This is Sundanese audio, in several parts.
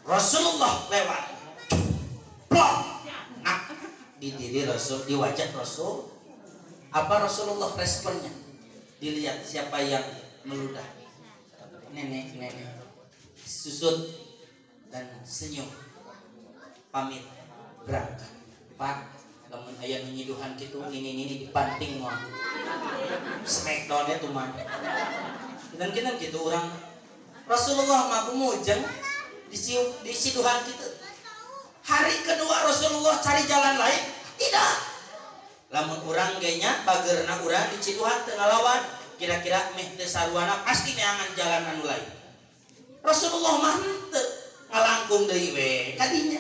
Rasulullah lewat. Plok. Nah, di diri Rasul, di wajah Rasul. Apa Rasulullah responnya? Dilihat siapa yang meludah. Nenek-nenek. Susut dan senyum. Pamit berangkat. Pak, lamun aya nu nyiduhan kitu nini-nini dipanting moal. Smackdown-nya tuh mah. Kinten-kinten kitu urang. Rasulullah mah kumujeng disiduhan kitu. Hari kedua Rasulullah cari jalan lain, tidak. Lamun urang ge nya bageurna urang diciduhan teu ngalawan, kira-kira meh teu saruana pasti neangan jalan anu lain. Rasulullah mah henteu ngalangkung deui we kadinya.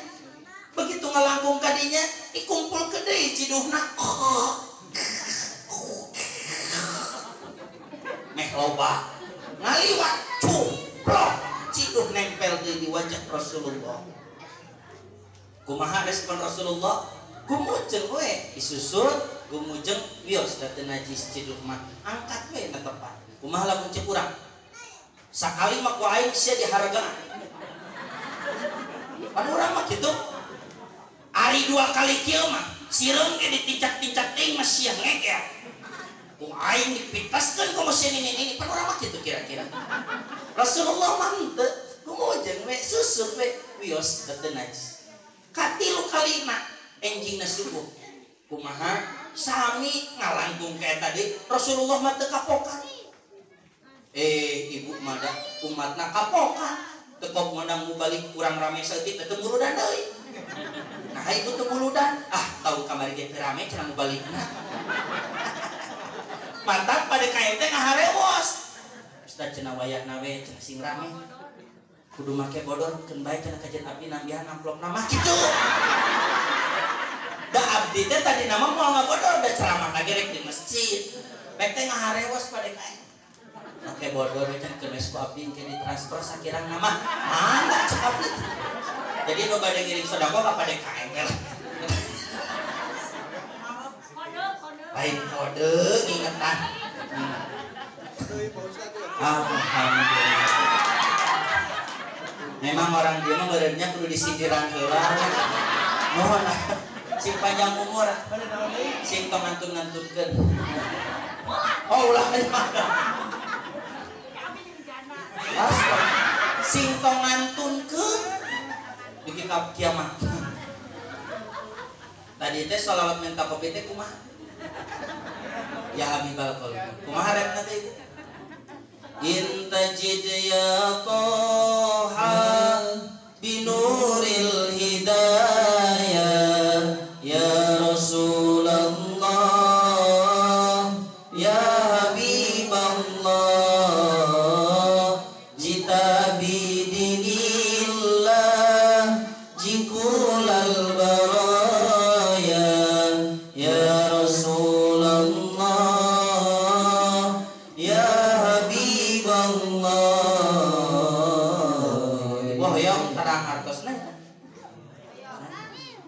Begitu ngalangkung kadinya dikumpulkeun deui ciduhna. Meh loba. Ngaliwat cuplok ciduh nempel deui di wajah Rasulullah. Kumaha respon Rasulullah? Gumujeng we disusut, gumujeng wios da teu najis ciduh mah. Angkat we na tepat. Kumaha lamun ceuk urang? Sakali mah ku aing sia dihargaan. Pan urang mah kitu. Ari dua kali kieu mah sireum ge ditincak-tincak teuing mah sia ngek ya. Ku aing dipitaskeun ku mesin ini pan urang mah kitu kira-kira. Rasulullah mah henteu, gumujeng we susut we wios da teu najis. Katilu kalina enjingna subuh. Kumaha sami ngalangkung kayak tadi Rasulullah mah teu kapokan. Ibu mah da umatna kapokan. Teu kop ngondang mubalik kurang rame saeutik teu muludan deui. Nah ibu teu muludan, ah tahu kamari ge teu rame cenah mubalikna. Mantap pada kae teh ngaharewos. Ustaz cenah wayahna we cenah sing rame. Kudu make bodor keun bae cenah kajian abdi nambihan amplopna mah kitu. Da abdi teh tadi nama moal ngabodor da ceramah lagi rek di masjid. Bae teh ngaharewos pada kae. Make bodor we cenah keun ku abdi engke ditransfer sakirang nama. Mangga cek abdi. Jadi nu bade ngiring sedekah ka pada kae we lah. Lain kode ngingetan. Alhamdulillah. Memang orang dia mah meureunnya kudu disindiran heula. Nuhun. Sing panjang umur, sing tong ngantun-ngantunkeun. Oh ulah sing tong ngantunkeun dugi ka kiamat. Tadi teh sholawat minta kopi teh kumaha? Ya Habibal Qalbi. Kumaha repna teh ibu? In tajid ya Toha binuril hidayah ya Rasulullah ya Habiballah jita bidinillah jikulal baraya ya Rasulullah ya Habiballah. Wah yang terang artosna.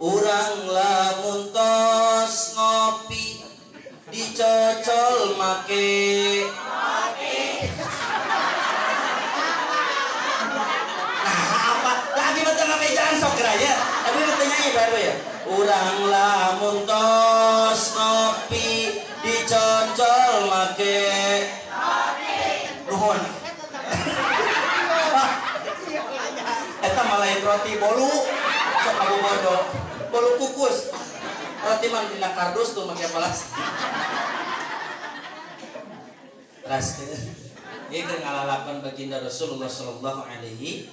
Urang lamun tos ngopi dicocol make. Nah apa? Lagi betul ngabejaan sok geraya. Tapi betul nyanyi baru ya. Urang lamun tos ngopi dicocol make. Nuhun. Eta malah roti bolu. Sok abu bodo. Bolu kukus. Roti mah dina kardus tuh make plastik. Teraskeun. Ieu keur ngalalakon baginda Rasulullah sallallahu alaihi.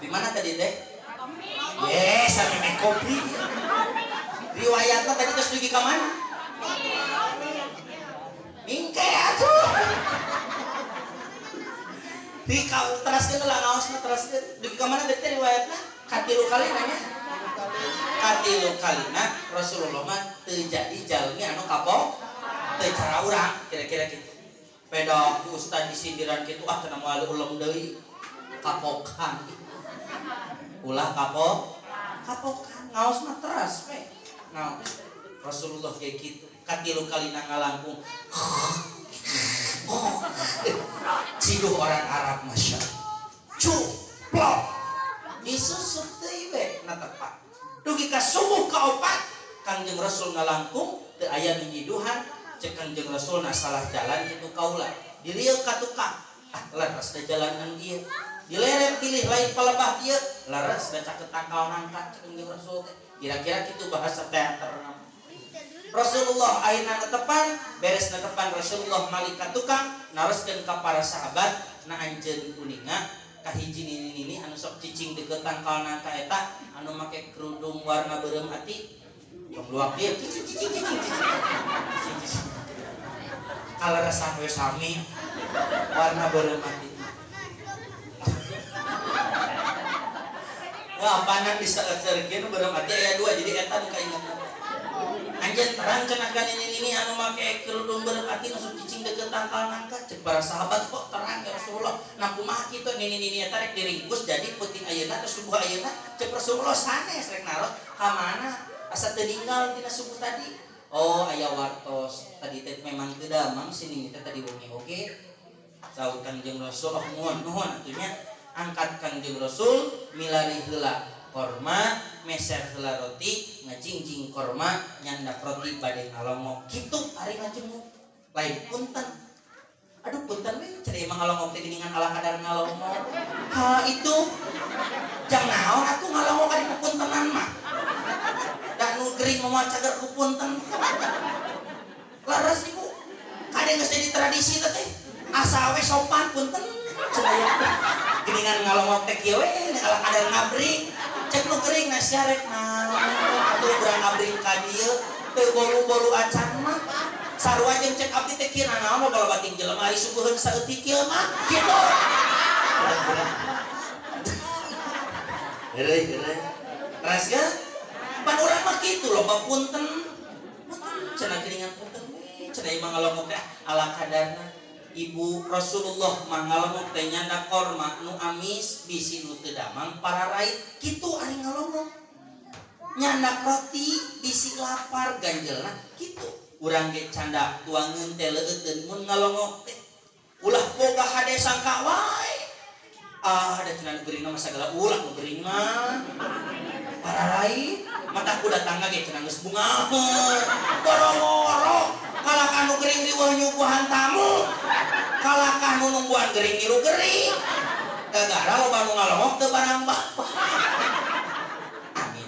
Di mana tadi teh? Yes, sampe kopi. Riwayatna tadi geus dugi ka mana? Mingke atuh. Di kau teraskeun lah ngaosna teraskeun. Dugi ka mana teh riwayatna? Katilu kalina nya. Katilu kalina Rasulullah mah teu jadi jalmi anu kapok teu cara urang kira-kira kitu. Peda ku ustaz disindiran kitu ah cenah moal ulem deui. Kapokan. Ulah kapok. Kapokan ngaosna teras we. Ngaos Rasulullah kayak gitu. Katilu kalina ngalangkung. Ciduh orang Arab masya. Cuplok. Disusut. Dugi ka subuh kaopat Kangjeng Rasul ngalangkung teu aya nu nyiduhan cek Kangjeng Rasul na salah jalan kitu kaula. Dilieu ka tukang. Ah leres da jalan anu ieu. Dileret pilih lain palebah ieu, leres da caket tangkal nangka cek Kangjeng Rasul teh. Kira-kira kitu bahasa teater. Rasulullah ayeuna netepan, beres netepan Rasulullah malik ka tukang naroskeun ka para sahabat na anjeun uninga kahiji nini-nini anu sok cicing deukeut tangkal nangka eta anu make kerudung warna beureum ati tong luak ieu cicing cicing cicing cicing kaleresan we sami warna beureum ati. Wah, apanan bisa euceurkeun beureum ati aya dua jadi eta nu kainget. Anjeun terang cenah ka nini-nini anu make kerudung beureum ati nu sok cicing deukeut tangkal nangka cek para sahabat kok terang ya Rasulullah. Nah kumaha kitu nini-nini eta rek diringkus jadi peuting ayeuna atau subuh ayeuna cek Rasulullah sanes rek naros ka mana asa teu ninggal tina subuh tadi. Oh aya wartos tadi teh memang teu damang si nini teh tadi wengi oge. Saur Kangjeng Rasul oh nuhun nuhun atunya angkat Kangjeng Rasul milari heula korma meser heula roti ngajingjing korma nyandak roti bade ngalongok kitu ari ngajenguk lain punten. Aduh punten we cenah emang ngalongok teh geuningan ala kadar ngalongok. Ha itu jang naon atuh ngalongok ari puntenan mah. Da nu gering moal cager ku punten. Leres ibu. Kade geus jadi tradisi teh. Asa we sopan punten cenah geuningan ngalongok teh kieu we ala kadar ngabring. Cek nu gering na syarek naon atuh urang ngabring ka dieu teu bolu-bolu acan mah. Sarua jeung cek abdi teh kieu naon loba bating jelema ari subuheun saeutik kieu mah kitu. Heureuy heureuy. Ras ya? Pan urang mah kitu loba punten. Punten cenah geuningan punten we cenah imah ngalongok teh ala kadarna. Ibu Rasulullah mah ngalongok teh nyanda korma nu amis bisi nu teu damang pararait kitu ari ngalongok. Nyandak roti bisi lapar ganjelna kitu. Urang ge canda tuangeun teh leueuteun mun ngalongok teh. Ulah boga hade sangka wae. Ah da cenah nu geuring mah sagala ulah nu geuring mah. Pararait mata ku datang ge cenah geus bungaheun. Boro-boro kalahkan nu gering riweuh nyuguhan tamu. Kalahkan nu nungguan gering ngilu gering. Gara-gara loba nu ngalongok teu barang bapak. Amin.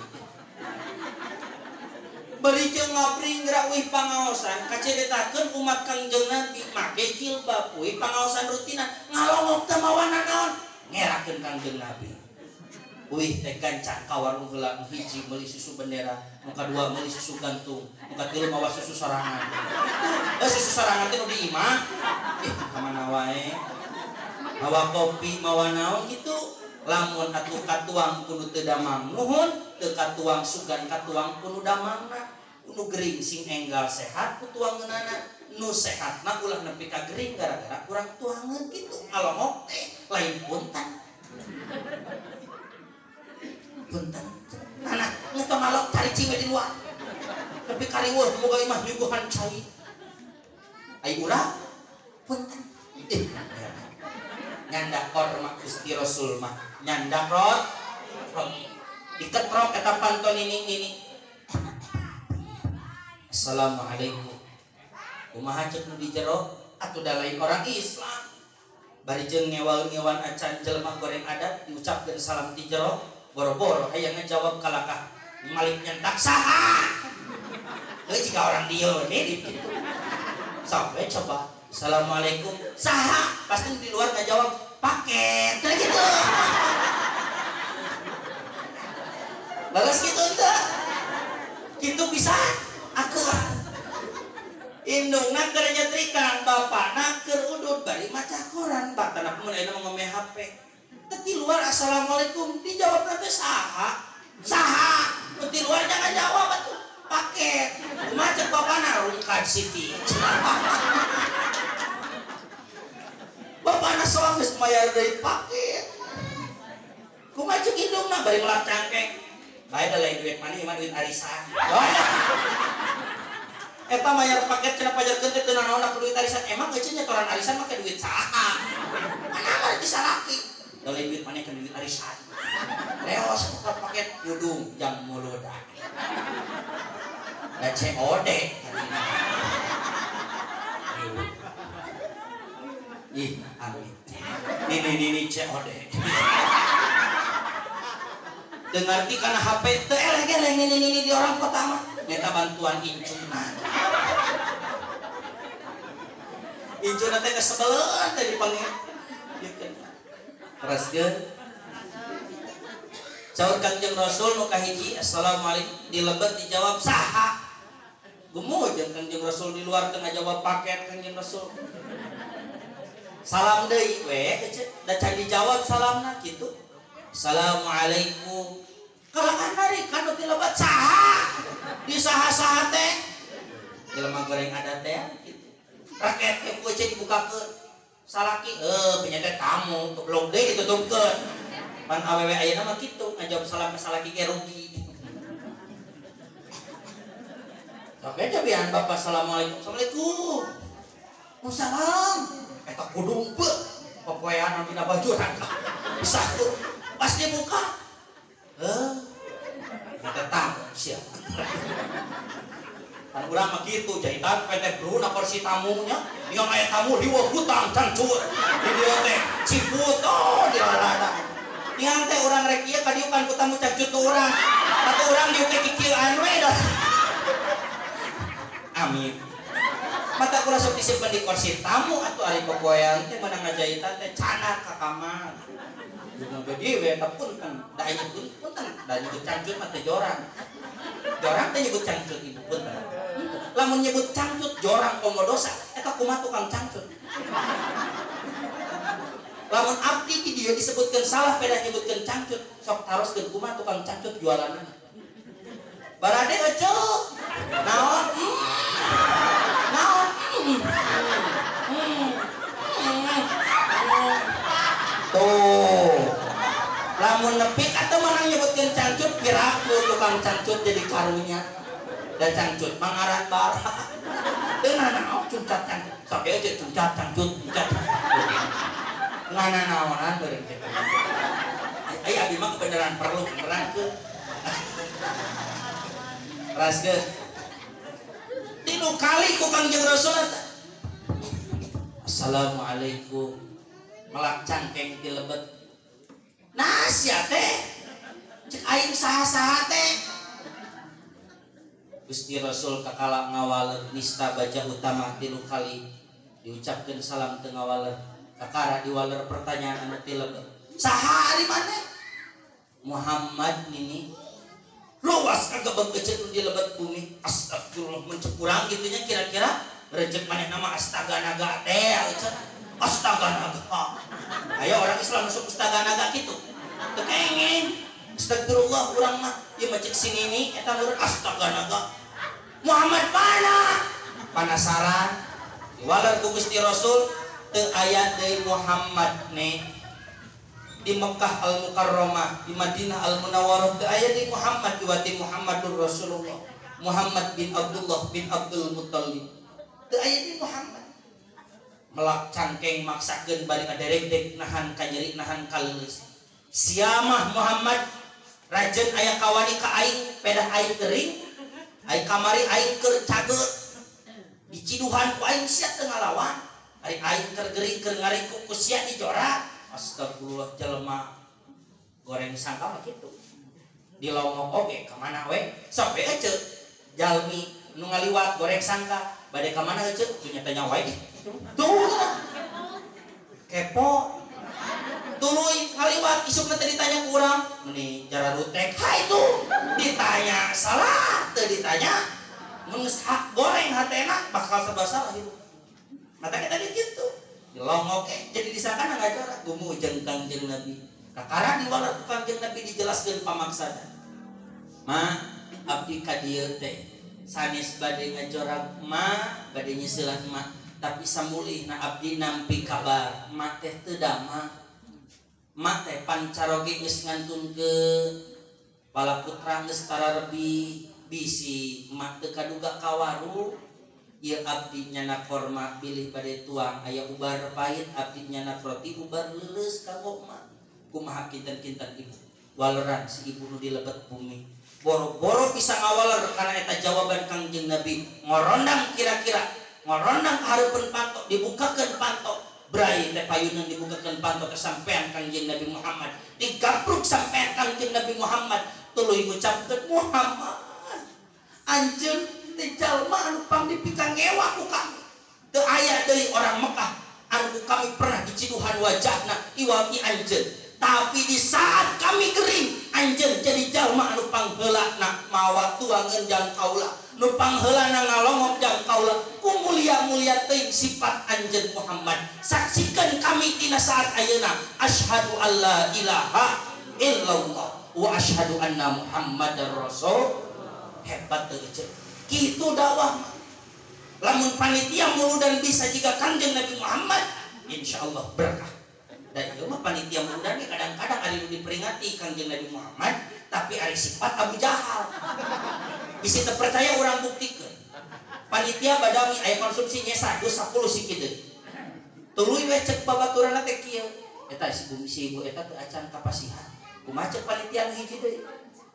Bari jeung ngabring gerak uih pangaosan kaceritakeun umat Kangjeng Nabi make jilbab uih pangaosan rutinan ngalongok teu mawana naon ngerakeun Kangjeng Nabi. Uih teh gancang ka warung heula nu hiji meuli susu bendera, nu kadua meuli susu gantung, nu katilu mawa susu sorangan. Eh susu sorangan teh nu di imah. Ih ka mana wae. Mawa kopi, mawa naon kitu. Lamun atuh katuang kudu teu damang nuhun, teu katuang sugan katuang kudu damangna. Nu gering sing enggal sehat ku tuangeunana, nu sehatna ulah nepi ka gering gara-gara kurang tuangeun kitu. Ngalongok teh lain punten. Punten. Nah, ngetong ngalok cari ciwe di luar. Tapi kariweuh moga imah nyuguhan cai. Ai urang punten. Ih, nyandak korma Gusti Rasul mah, nyandak roti. Diketrok eta panton ini. Assalamualaikum. Kumaha cek nu di jero? Atuh da lain orang Islam. Bari jeung ngewa-ngewan acan jelema goreng adat diucapkeun salam ti jero. Boro-boro hayang ngejawab kalakah malik nyentak saha. Heuh jika orang dieu we gitu. Sampai coba assalamualaikum saha pasti di luar ngajawab paket kayak gitu. Balas gitu ente. Gitu bisa aku. Indungna keur nyetrikan bapakna keur udud bari maca koran batana mun ayeuna mah ngome HP. Di luar assalamualaikum dijawab nanti saha saha di luar jangan jawab atuh paket kumaha cek bapana rungkad Siti bapana soang geus mayar deui paket kumaha cek indungna bari ngelak cangkeng bae da lain duit maneh mah duit arisan eta mayar paket cenah pajarkeun teh teu nanaon duit arisan emang euceun nyetoran arisan make duit saha mana mah disalaki lain duit maneh kan duit arisan. Leos buka paket kudung jang muludah. Da COD. Ih, amin. Nini COD. Dengarti karena HP teu eleh-eleh nini di orang kota mah. Minta bantuan incuna. Incuna teh kesebeleun teh dipanggil. Teraskeun. Caur Kangjeng Rasul nu kahiji, assalamualaikum, dilebet dijawab saha. Gemuh jeung Kangjeng Rasul di luar teu ngajawab paket Kangjeng Rasul. Salam deui we, da can dijawab salamna kitu. Assalamualaikum. Kalakan narik kan nu dilebet saha. Di saha-saha teh. Jelema goreng adat teh kitu. Raket ke ku euceun dibukakeun. Salaki penyedet tamu goblok deui ditutupkeun. Pan awewe ayeuna mah kitu ngajawab salam ka salaki ge rugi. Sok jabian bapak assalamualaikum. Assalamualaikum. Waalaikumsalam. Eta kudung beuh popoean dina baju rangka. Bisa tuh pas dibuka. Heuh. Eta tamu sia. Pan urang mah kitu jahitan PT Bruna kursi tamunya. Yang aya tamu diwa hutang cangcut. Di dieu teh ciput oh di lalada. Yang teh urang rek ieu kadiukan ku tamu cangcut tu urang. Atuh urang dieu teh kikieuan we dah. Amin. Mata kula sok disimpen di kursi tamu atuh ari popoean teh meunang ngajahitan teh cana ka kamar. Jeung gede we eta punten, da aya nyebut punten, da nyebut cangcut mah teh jorang. Jorang teh nyebut cangcut ibu punten. Lamun nyebut cangcut jorang komo dosa, eta kumaha tukang cangcut. Lamun abdi di dieu disebutkeun salah peda nyebutkeun cangcut, sok taroskeun kumaha tukang cangcut jualanna. Barade eceu. Naon? Naon? Tuh. Lamun nepi atau menang nyebutkeun cangcut piraku tukang cangcut jadi karunya. Da cangcut mangaran bara. Teu nanaon cungcat cangcut. Sok ieu cungcat cangcut cungcat. Ngananaonan beureum teh. Ai abdi mah kebenaran perlu nerangkeun. Raskeun. Tilu kali ku Kangjeng Rasul eta. Assalamualaikum. Melak cangkeng ti lebet. Nah sia teh. Cek aing saha-saha teh. Gusti Rasul kakala ngawaler nista baja utama tilu kali diucapkeun salam teu ngawaler. Kakara diwaler pertanyaan anu ti lebet. Saha ari maneh? Muhammad nini. Luas kagebeg eceun di lebet bumi. Astagfirullah mencep urang kitu nya kira-kira recep maneh nama astaga naga teh eceun. Astaga naga. Ayo orang Islam masuk astaga naga kitu. Teu kenging. Astagfirullah urang mah ieu mah cek si nini eta meureun astaga naga. Muhammad mana? Panasaran. Diwaler ku Gusti Rasul teu aya deui Muhammad ne. Di Mekah Al-Mukarramah, di Madinah Al-Munawwarah teu aya deui Muhammad diwati Muhammadur Rasulullah. Muhammad bin Abdullah bin Abdul Muttalib. Teu aya deui Muhammad. Melak cangkeng maksakeun bari ngaderegdeg nahan kanyeri nahan kaleuleus. Siamah Muhammad rajen aya kawani ka aing pedah aing gering, aing kamari aing keur cageur. Diciduhan ku aing sia teu ngalawan. Ari aing keur gering keur ngarikuk ku sia dijorak. Astagfirullah jelema goreng sangka mah kitu. Dilongok oge ka mana we? Sok we eceu. Jalmi nu ngaliwat goreng sangka bade ka mana eceu? Tuh nyatanya wae. Tuh. Kepo. Tuluy ngaliwat isukna teh ditanya ku urang, meuni jararutek. Ha itu ditanya salah teu ditanya. Mun geus hak goreng hatena bakal serba salah hidup. Mata kita tadi kitu. Dilongok jadi disangka ngajorak gumu jeung Kangjeng Nabi. Kakara diwaler ku Kangjeng Nabi dijelaskeun pamaksana. Ma abdi ka dieu teh sanes bade ngajorak ma bade nyeuselan ma tapi samulihna abdi nampi kabar ma teh teu damah. Ma teh pancaroge geus ngantunkeun pala putra geus tararebi bisi ma teu kaduga kawaru. Ieu abdi nyana korma bilih bade tuang aya ubar pahit abdi nyana roti ubar leuleus kanggo ma kumaha kinten-kinten ibu. Waleran si ibu nu di lebet bumi. Boro-boro bisa ngawaler karena eta jawaban Kangjeng Nabi. Ngorondang kira-kira, ngorondang ka hareupeun panto, dibukakeun panto. Brai teh payunan dibukakeun panto teh sampean Kangjeng Nabi Muhammad. Digapruk sampean Kangjeng Nabi Muhammad, tuluy ngucapkeun Muhammad. Anjeun teh jalma anu pangdipikangewa ku kami. Teu aya deui orang Mekah anu kami pernah diciduhan wajahna iwal ti anjeun. Tapi di saat kami kering, anjeun jadi jalma anu pangheulana mawa tuangeun jang kaula, nu pangheulana ngalongok jang kaula. Ku mulia-mulia teuing sifat anjeun Muhammad. Saksikan kami tina saat ayeuna, asyhadu alla ilaha illallah wa asyhadu anna Muhammadar rasul. Hebat teu eceuk. Kitu dakwah. Lamun panitia muludan bisa jika Kangjeng Nabi Muhammad, insyaallah berkah. Dan ieu mah panitia muludan ge kadang-kadang ari nu diperingati Kangjeng Nabi Muhammad, tapi ari sifat Abu Jahal. Bisi teu percaya urang buktikeun. Panitia badami aya konsumsi nyesa geus 10 siki deui. Tuluy we cek babaturanna teh kieu. Eta si bumi si ibu eta teu acan kapasihan. Kumaha cek panitia nu hiji deui?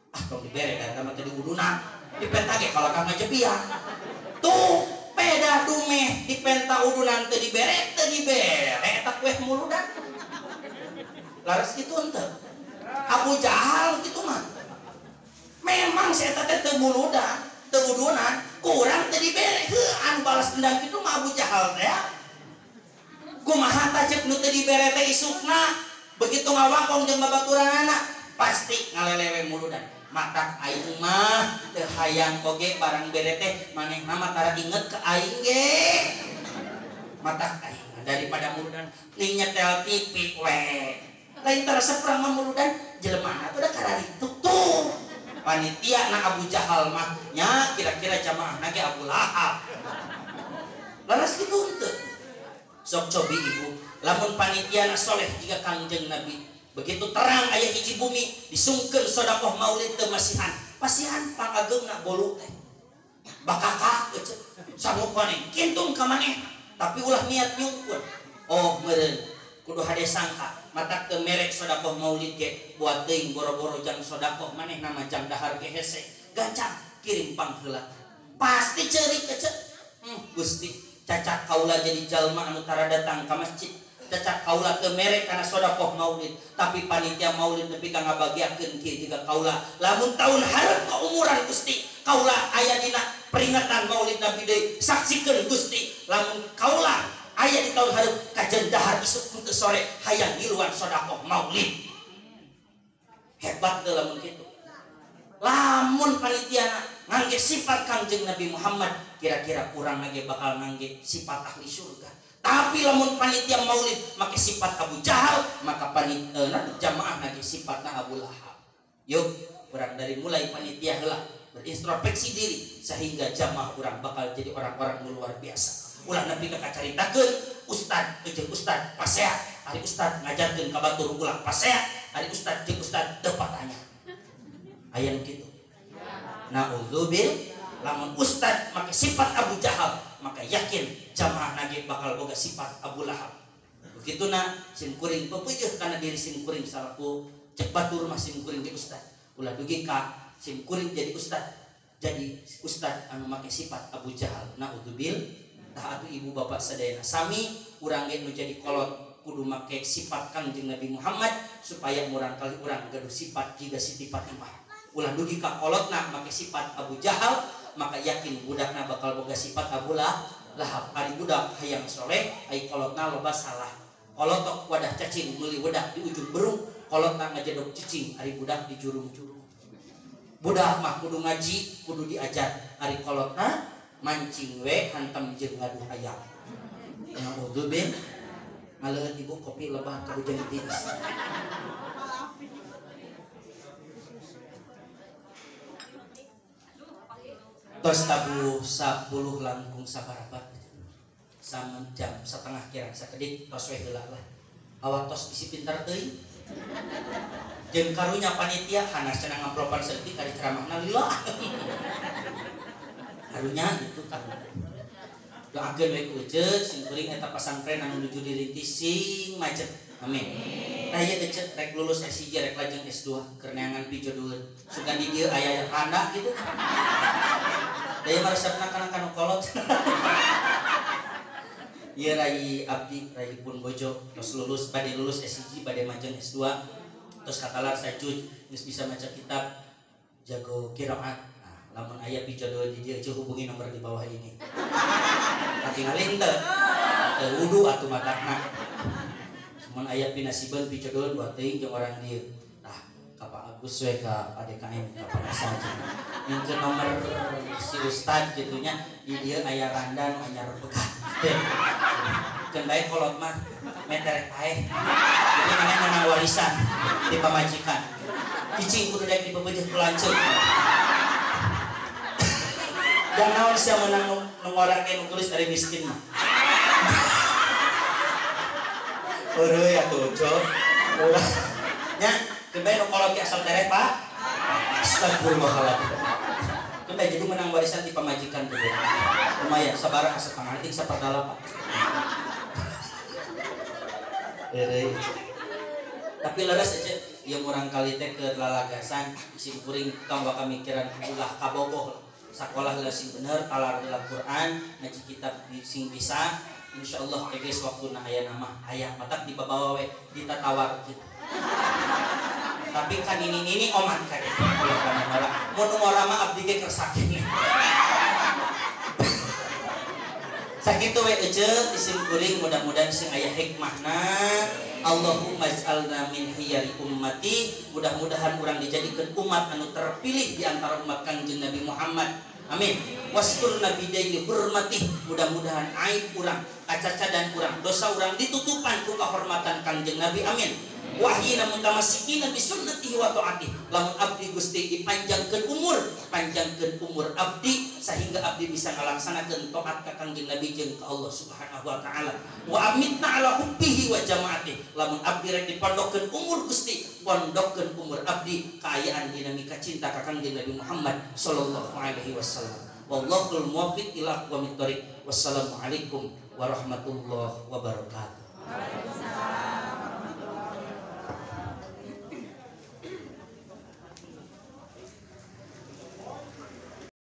Ah tong dibere da eta mah teu diudunan. Dipenta ge kalakah ngajepian. Tuh peda dumeh dipenta udunan teu dibere eta kueh muludan. Laras kitu henteu. Abu Jahal kitu mah. Memang si eta teh teu muludan, teu udunan, kurang teu dibere. Heuh anu balas dendam kitu mah Abu Jahal teh. Kumaha tah ceuk nu teu dibere teh isukna, begitu ngawangkong jeung babaturanana pasti ngalelewe muludan. Matak aing mah teu hayang oge barang bere teh manehna mah tara inget ke aing ge. Matak aing daripada muludan ning nyetel TV we. Lain tara seprang mah muludan jelema atuh da kararitu tuh. Panitia na Abu Jahal mah nya kira-kira jamaah na ge Abu Lahab. Laras kitu henteu. Sok cobi ibu, lamun panitia na soleh jiga Kangjeng Nabi. Begitu terang aya hiji bumi disungkeun sedekah maulid teu masihan. Pasihan pangageungna bolu teh. Bakakak eceuk sangu koneng kintung ka manehna, tapi ulah niat nyungkeun. Oh meureun kudu hade sangka matak teu merek sedekah maulid ge buat teuing boro-boro jang sedekah manehna mah jang dahar ge hese. Gancang kirim pangheula. Pasti ceurik eceuk. Gusti cacak kaula jadi jalma anu tara datang ka masjid. Cacak kaula teu mere kana sedekah maulid, tapi panitia maulid nepi ka ngabagiakeun kieu jiga kaula. Lamun taun hareup ka umuran Gusti, kaula aya dina peringatan maulid Nabi deui, saksikeun Gusti, lamun kaula aya di taun hareup kajen dahar isuk henteu sore hayang ngiluan sedekah maulid. Hebat teu lamun kitu. Lamun panitia ngangge sifat Kangjeng Nabi Muhammad, kira-kira kurang lagi bakal ngangge sifat ahli surga. Tapi lamun panitia maulid make sifat Abu Jahal, maka panitia jamaah lagi sifatna Abu Lahab. Yuk, urang dari mulai panitia heula berintrospeksi diri sehingga jamaah urang bakal jadi orang-orang luar biasa. Ulah nepi ka kacaritakeun ustad jeung ustad pasea, ari ustad ngajarkeun ka batur ulah pasea, ari ustad jeung ustad teu patanya. Aya nu kitu. Nauzubil. Lamun ustad make sifat Abu Jahal, maka yakin jamaah nage bakal boga sifat Abu Lahab. Begitu na sim kuring pepeujeut kana diri sim kuring salaku cek batur mah sim kuring di ustad. Ulah dugi ka sim kuring jadi ustad anu make sifat Abu Jahal. Naudzubil. Tah atuh ibu bapak sadayana sami urang ge nu jadi kolot kudu make sifat Kangjeng Nabi Muhammad supaya murang kali urang gaduh sifat jiga Siti Fatimah. Ulah dugi ka kolotna make sifat Abu Jahal, maka yakin budakna bakal boga sifat Abu Lahab. Ari budak hayang soleh, ai kolotna loba salah. Kolotok wadah cacing meuli wedak di ujung berung, kolotna ngajedog cicing ari budak di jurung-jurung. Budak mah kudu ngaji, kudu diajar, ari kolotna mancing we hantam jeung ngadu hayam. Naudzubillah. Ngaleueut ibu kopi lebah ka hujan tiis. Tos tabuh 10 langkung sabarapat sama jam setengah kirang sakedik tos we heula lah. Awak tos bisi pintar teuing. Jeung karunya panitia hanas cenah ngamplopan saeutik ari ceramahna lila. Karunya gitu karunya. Doakeun we ku eceuk sing kuring eta pasantren anu nuju dirintis sing macet. Amin. Tah ieu teh rek lulus S1 rek lajeng S2 keur neangan pijodoheun. Sugan di dieu aya randa gitu. Da ieu mah resepna kana kanu kolot. Ieu rai abdi rai pun bojo tos lulus bade lulus S1 bade majeng S2 terus katalar sajuj geus bisa maca kitab jago qiraat. Nah, lamun aya pijodoheun di dieu hubungi nomor di bawah ini. Katingalin teu? Teu wudu atuh matakna. Mun aya pinasiban pijodoheun buat teuing jeung orang dieu. Tah, ka Pak Agus we ka Pak DKM ka Pak saja. Mungkin nomor si ustad kitu nya di dieu aya randa nu anyar pegat. Keun bae kolot mah meterek paeh. Jadi maneh menang warisan di pamajikan. Cicing kudu daek dipepeujeuh ku lanceuk. Dan naon sia meunang nu ngora ge nu tulis ari miskin mah. Eueuh atuh cok. Ulah. Nya, keun bae nu kolot ge asal tereh, Pak. Astagfirullahaladzim. Keun bae jadi menang warisan di pamajikan tuh. Lumayan sabaraha setengah ting saperdalapan. Eueuh. Tapi leres aja ieu murang kali teh keur lalagasan sim kuring tong waka mikiran ulah kabogoh. Sakolah heula sing bener, talar heula Quran, ngaji kitab sing bisa. Insyaallah geus waktuna aya nama aya matak dibabawa we ditatawarkeun. Tapi kan ini omat ka kitu ulah kana ngora. Mun ngora mah abdi ge keur sakit. Sakitu we ece isim kuring mudah-mudahan sing aya hikmahna. Allahumma ij'alna min hiyari ummati. Mudah-mudahan urang dijadikeun umat anu terpilih di antara umat Kangjeng Nabi Muhammad. Amin. Wasturna bidaini hurmatih. Mudah-mudahan aib urang, kacacadan urang, dosa urang ditutupan ku kahormatan Kangjeng Nabi. Amin. Wahyina mutamasikina bi sunnatihi wa taatih. Lamun abdi Gusti dipanjangkeun umur, panjangkeun umur abdi sehingga abdi bisa ngalaksanakeun taat ka Kangjeng Nabi jeung ka Allah Subhanahu wa taala. Wa amitna ala hubbihi wa jamaatih. Lamun abdi rek dipondokkeun umur Gusti, pondokkeun umur abdi kaayaan dinamika cinta ka Kangjeng Nabi Muhammad sallallahu alaihi wasallam. Wallahul muwaffiq ila aqwamit thoriq. Wassalamualaikum warahmatullahi wabarakatuh.